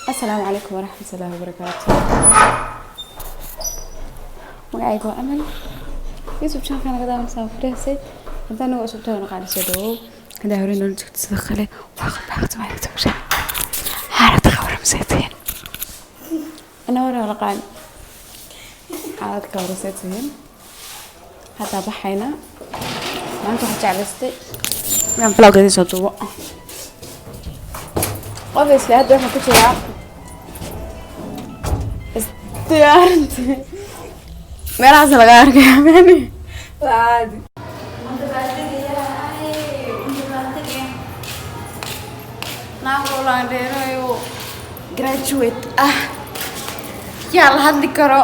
Asalaamu calaykum waraxmatullaahi wabarakaatu. Magacayga waa Amal. YouTube channelka naga daawanaysaa Furahsayd. Haddaan nagu cusub tahay, naqaana soo dhawow. Haddaa horey noola joogto, sidoo kale waa qalbaaqta waxay ka xaaladda qawaramsaytiin ana hore naqaan xaalad ka warasaytihiin. Haddaa baxayna. Maanta waxaa jeclaystay inaan vlog idin soo duubo. Obviously hadda waxaan ku jiraa isdiyaarinta. Meelahaas laga arkaya mani. Caadi. Naag dheerayo graduate ah yaa la hadli karo.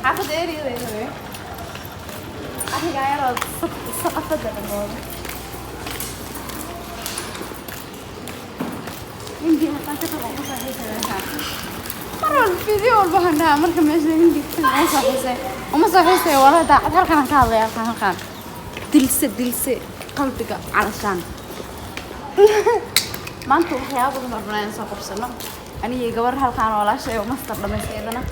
Xaafadda areadeeda wey arrinkaa yaroo saqafada dhamooda. Hindi haddaan ka tago uma soo xiisay meeshaan. Mar walba video walba waxaan dhahaa marka meesha hindi uma soo xiisay, uma soo xiisay. Walahi daacad halkan aan ka hadlaya, halkan dilse dilse qalbiga calashaan. Maanta waxyaaba badan baan rabnaa inaan soo qabsano, aniga gabar halkaan walaashay oo master dhamaystay. Iyadana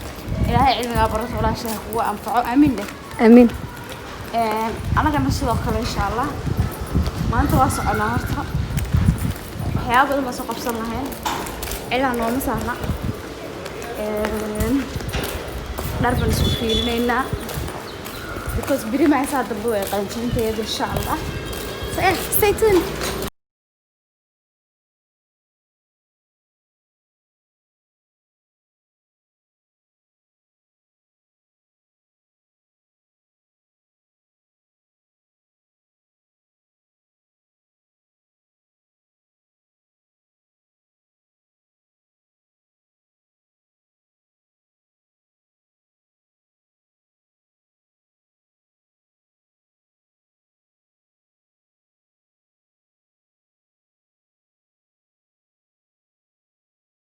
Ilaahay cilmigaa barato, walaashay ha kugu anfaco, aamin dheh. Amiin. Anagana sidoo kale, insha Allah, maanta waa soconaa. Horta waxyaaba badan baan soo qabsan lahayn, cilaa nooma saarna. Dhar baan isku fiirinaynaa because beri maasaa dambe way qalinjabinteeda, insha Allah. So yeah, stay tuned.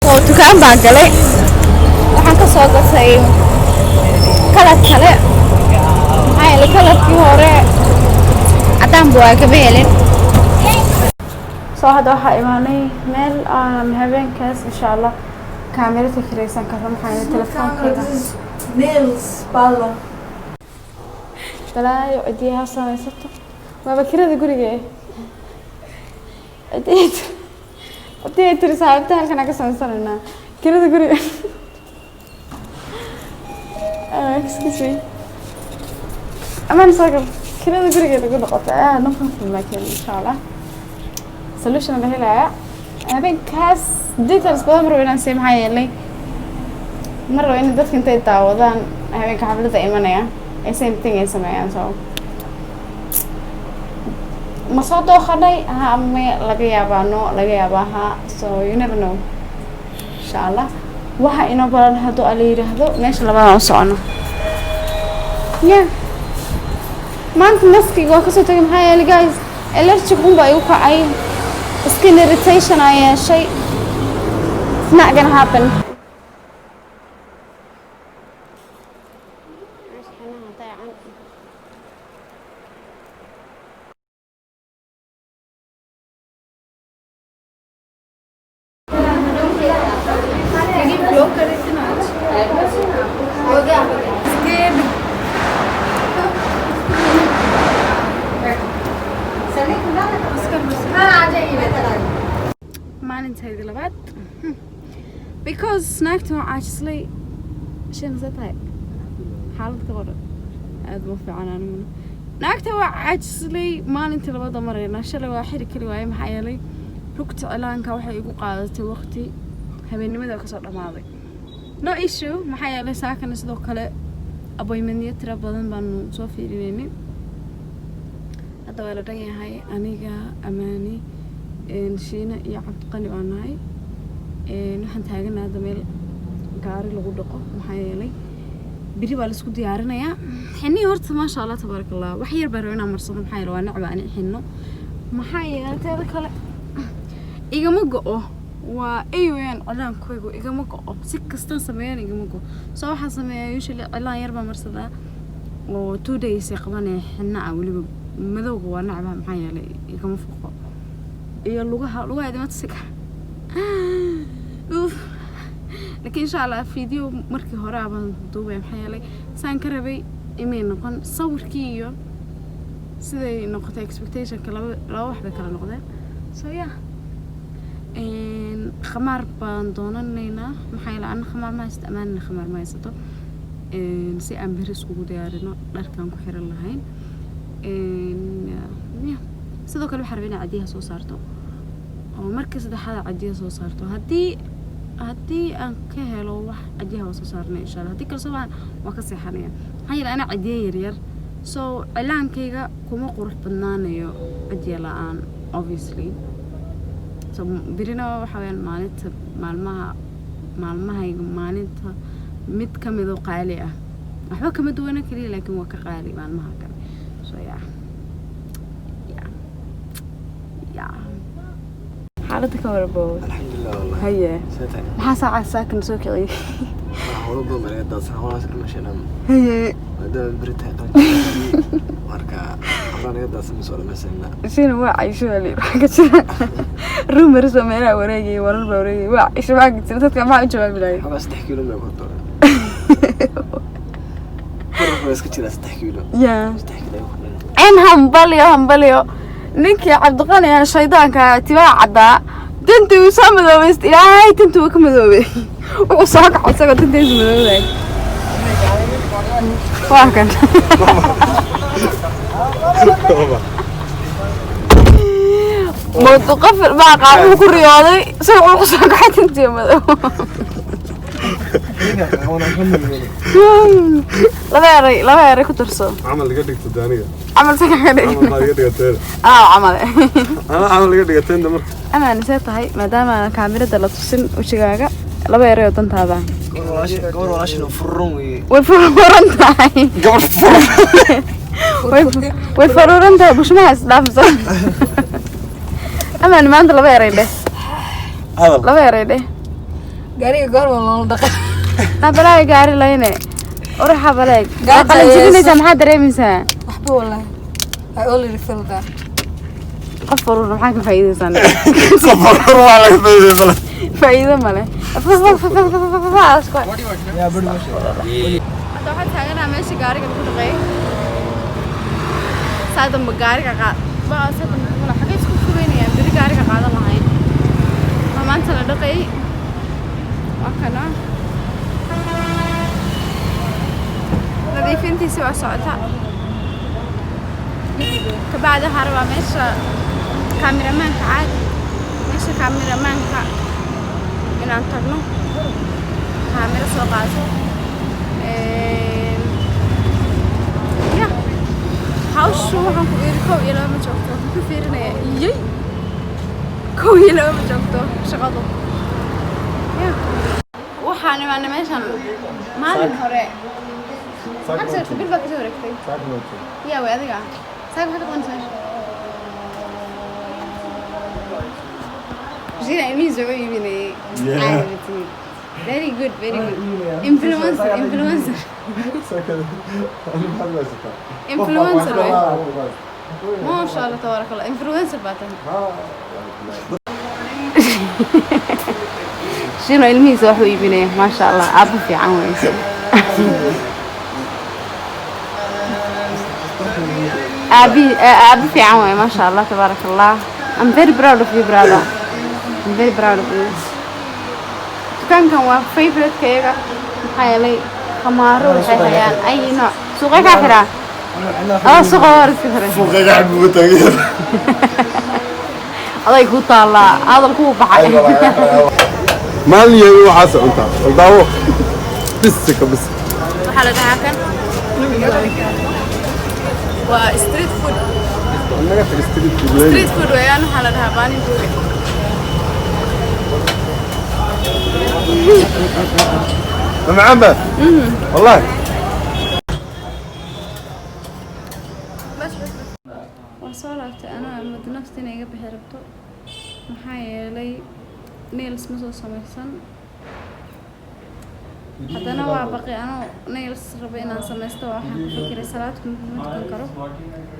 Oo dukaan baan galay, waxaan ka soo gatay color kale, maxaa yeelay colorkii hore cadaan bu waa kama helin. Soo hadda waxaa imaanay meel aan habeenkaas, insha Allah, kaamirada kiraysan karno, maxaa yeelay telefoonkayga Nails parlor. Balaayo cidiyaha samaysato waaba kirada guriga eh. Cidiyay tiri saaxiibta halkan aan ka samaysanaynaa kirada guriga. Oh, excuse me, amaan soo gal. Kirada guriga lagu noqotay. Ah, no problem, laakiin insha Allah solution la helayaa habeenkaas. Details badan marwa inaan siiyo, maxaa yeelay ma rabo in dadka intay daawadaan habeenka xafladda imanaya ay same thing ay sameeyaan. So ma soo dooqanay ha ama laga yaabaa no, laga yaabaa ha. So you never know. Insha Allah waxa inoo baran hadduu ala yidhaahdo meesha labadan u socono. Yeah, maanta maskiga waa kasoo tagay, maxaa yeelay guys, allergic un baa igu kacay, skin irritation aa yeeshay. It's not gonna happen. Vlog कर रहे थे ना आज? हो गया, हो गया। हाँ, आ जाइए, बेहतर आ जाइए। Maalintaydii labaad because naagta waa caajislay. Shay mase tahay xaalad ka waran? Aad ma fiican aniguna. Naagta waa caajislay. Maalintii labaad oo marayna. Shalay waa xiri kali waaye, maxaa yeelay rugta cilaanka waxay igu qaadatay waqti, habeennimada kasoo dhammaaday. No issue, maxaa yeelay saakana sidoo kale appointmentyo tira badan baanu soo fiirinaynay. Hadda waa la dhan yahay, aniga, Amaani, Shiina iyo Cabdiqani baan nahay. Waxaan taaganahay hadda meel gaari lagu dhaqo, maxaa yeelay beri baa laisku diyaarinayaa xinihii. Horta maasha Allah, tabaaraka Allah, wax yar baa raba inaan marsado, maxaa yeelay waa necba ani xinno. Maxaa yeelay teeda kale igama go'o, waa ay weeyaan cilaankaygu igama go'o. Si kastaan sameeyaan igama go'o. So waxaan sameeyaa usually cilaan yar baa marsadaa oo 2 days ay qabanaya xinna ah weliba. Madowga waa nacbaha, maxaa yeelay igama foqo. Iyo lugaha, lugaha idima tusi kara. Uf. Laakiin insha Allah video markii hore abaan duubay, maxaa yeelay saan ka rabay imay noqon. Sawirkii iyo siday noqotay expectationka laba laba wax bay kala noqdeen. So yeah, khamaar baan doonanaynaa, maxaa yeelay anna khamaar ma haysto, amaanina khamaar ma haysato. Si aan beri iskugu diyaarino dharkaan ku xiran lahayn. Yeah. Sidoo kale waxaan rabay inay cadiyaha soo saarto oo markii saddexaad cadiyaha soo saarto. Haddii aan ka helo wax, cadiyaha waa soo saarnay insha Allah. Haddii kale soo waan waa ka seexanaya, maxaa yeelay anaa cadiya yaryar, so cilaankayga kuma qurux badnaanayo cadiya la-aan, obviously. So berina waxa weyaan maalinta maalmaha, maalmahayga maalinta mid ka mid oo qaali ah. Waxba kama duwana keliya, laakiin waa ka qaali maalmaha kale. So yeah, xaaladda ka warabo. Alxamdulilah wallahi. Haye. See tahay? Maxaa saaca saakan soo kiciyey? Waxaa howlo badan baa naga daadsan, howlahaas dhimashana. Haye. Maadaama beri tahay qalinjabintii, marka howlaha naga daadsan ma soo dhamaystirna. Shina waa caysho baa layidhi. Waxaa ka jira rumors oo meelaha wareegayay, warar baa wareegayay, waa caysho. Maxaa ka jira? Dadka maxaa u jawaabi lahayd? Xogaa 3 kiilo may korto, kororka waa iska jiraa 3 kiilo. 3 kiilo ay kordhin. In hambalyo, hambalyo, ninkii Cabdiqani ee shaydaanka timaha caddaa tintii uu soo madoobayst. Ilaahay tintii uu ka madoobay, wuxuu soo kacay isagoo tintiisu madoobay. Waa kan mawdu qafil baa qaabuu ku riyooday, isagoo wuxuu soo kacay tintii madow. Laba eray, laba eray ku darso. Camal iga dhigto daaniga. Camal si kaga dhig. Camal baad iga dhigateen. Ah, camal. Ana camal iga dhigateen da marka. Amaan see tahay? Maadaama aan kaamirada la tusin wejigaaga, laba eray oo dantaada. Gabar walaashin oo fururan weeye. Way furuuran tahay. Gabar furan. Way faruuran tahay, bushmaha isdhaafsan. Amaan, maanta laba eray dheh. Hadal. Laba eray dheh. Gaariga goorma loola dhaqa? Balaay gaari layne oraxa baleeg. Gaari waa qalin jebinaysaa, hayso. Maxaa dareemaysaa? Waxba wallahi, I already feel that. Qof faruuran maxaa ka faa'iidaysan? Qof waa laga faa'iiday male. Faa'iido male. Hadda waxaan taaganaa meesha gaariga lagu dhaqay. Saa dambe gaariga qaad baa, saa dambe mala xagee isku fogeynayaan. Beri gaariga qaadan lahayn, waa maanta la dhaqay. Waa kana, nadiifintiisi waa socota. Kabacdi waxaa rabaa meesha kaamiramanka caadi, meesha kaamiramanka inaan tagno, kaamiro soo qaato. Ya hawshu waxaan ku iri 1 iyo 2 ma joogto. Waxaan ku fiirinayaa iyey, 1 iyo 2 ma joogto shaqadu. Ya waxaan imaanay meeshan maalin hore. Maxaa kasoo wareegtay? Bil baa kasoo wareegtay. Yaa way adiga saaka maxaa ka qabanaysa meesha? Jina ilmihiisa wuxuu iibinayay. Yeah. Caadi ma tihid. Very good, very good. Influencer, influencer. Influencer way. Maasha Allah, tabaaraka Allah. Influencer baa tahay. Shino ilmihiisa waxuu iibinaya, maasha Allah, aabbo fiican wey. Aabi aabbo fiican wey, maasha Allah, tabaaraka Allah. I'm very proud of you, brother. I'm very proud of you. Dukaankan waa favorite-kayaga, maxaa yeelay khamaaro waxay hayaan ay nooc. Suuqay kaa xiraa suuqa waa iska xiray. Suuqayga xabuuba taageer. Aday ku taallaa, hadal kuu baxay. Maalin yahay waxaa socontaa bal daawo bisika bis. Waxaa la dhahaa kan waa street food. Naga tag street food leeyahay. Street food weeyaan, waxaa la dhahaa pani puri. Ma macaan ba wallahi. Waa soo laabtay anoo muddo nafta inay iga bixi rabto, maxaa yeelay nails ma soo samaysan. Haddana waa baqi anoo nails raba inaan sameysto. Waxaan ku fikiray salaad kuma tukan karo.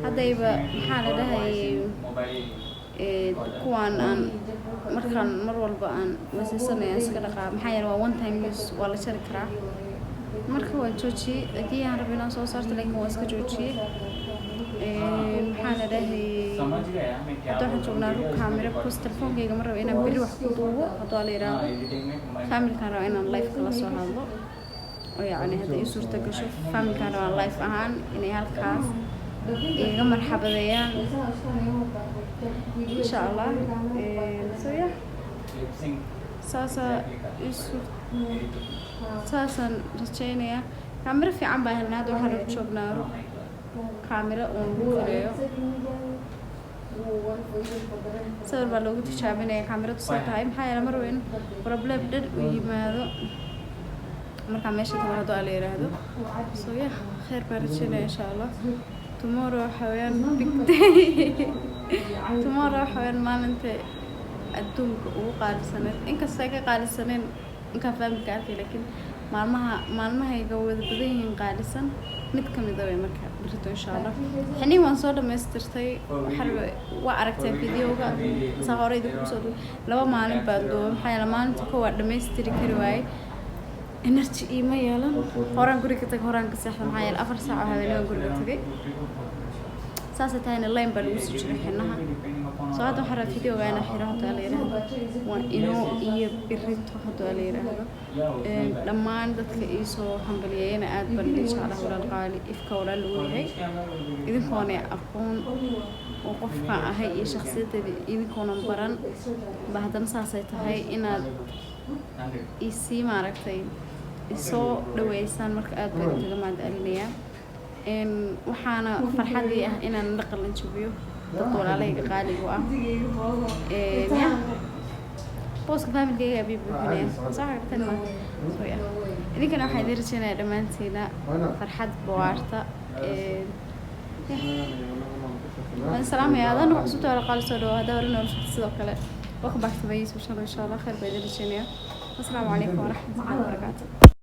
Haddayba maxaa la dhahayay, kuwaan aan markaan mar walba aan weysaysanaya iska dhaqaa, maxaa yeele waa one time use, waa la jari karaa. Marka waan joojiyey. Haddii aan rabo inaan soo saarto, laakiin waa iska joojiyey. Maxaa la dhahayay, hadda waxaan joognaa rug kaamiro, because telefoonkayga ma rabo inaan berri wax ku duubo. Hadduu la yidhaahdo family-kaan raba inaan live kala soo hadlo, oo yacni hadda ii suurta gasho family-kaan rabaa live ahaan inay halkaas iga marxabadeeyaan, insha Allah. So yeah, saasaa ii saasaan rajeynayaa. Kaamiro fiican baa helnay. Hadda waxaan rag joognaa rug kaamiro uun lagu kireeyo. Sawir baa loogu tijaabinaya kaamiradu soo tahay, maxaa yeele mar weyn problem dhan u yimaado markaa meesha tago, hadduu ala yidhaahdo. So yeah, kheer baan rajeynaya, insha Allah. Tomorrow waxa weeyaan big day. Tomorrow waxa weeyaan maalinta adduunka ugu qaalisaneed, inkastoo ay ka qaalisaneen inkaan family-ka arkay, laakiin maalmaha maalmahayga wada badan yihiin qaalisan mid ka mid a way. Marka berito, insha Allah, xiniin waan soo dhamaystirtay. Waxaa waa aragteen videoga saa hore idinku soo duubay. 2 maalin baan duubay, maxaa yeele maalinta koowaad dhamaystiri kari waayey, energy iima yeelan. Horaan guriga tagay, horaan ka seexda, maxaa yeele 4 saac oo habeenimo guriga tagay. Saasay tahayna line baa lagu sii jiray xinaha. So hadda waxaa rabaa videoga inaan xiro, hadduu ala yidhaahdo. Waa inoo iyo birito, hadduu ala yidhaahdo. Dhammaan dadka iisoo hambalyeeyana aad baan idin jeclaha. Walaal qaali ifka walaal lagu yahay, idinkoona aqoon oo qofkaan ahay iyo shakhsiyadeeda idinkoonan baran ba, haddana saasay tahay inaad isii maaragtay isoo dhaweysaan. Marka aad baan idinkaga mahad celinayaa. Waxaana farxadii ah inaan la qalin jabiyo dad walaalahayga qaaligu ah. Yeah, booska family-gayga bii buuxinaya soo xagtan ma. So yeah, idinkana waxaa idin rajeynayaa dhammaantiina farxad bawaarta. Waan salaamaya. Adaan wax cusub taala qaali soo dhawo. Haddaa hore nolosha sidoo kale, welcome back to my YouTube channel. Insha Allah khair baa idin rajeynaya. Asalaamu calaykum waraxmatullahi wabarakaatu.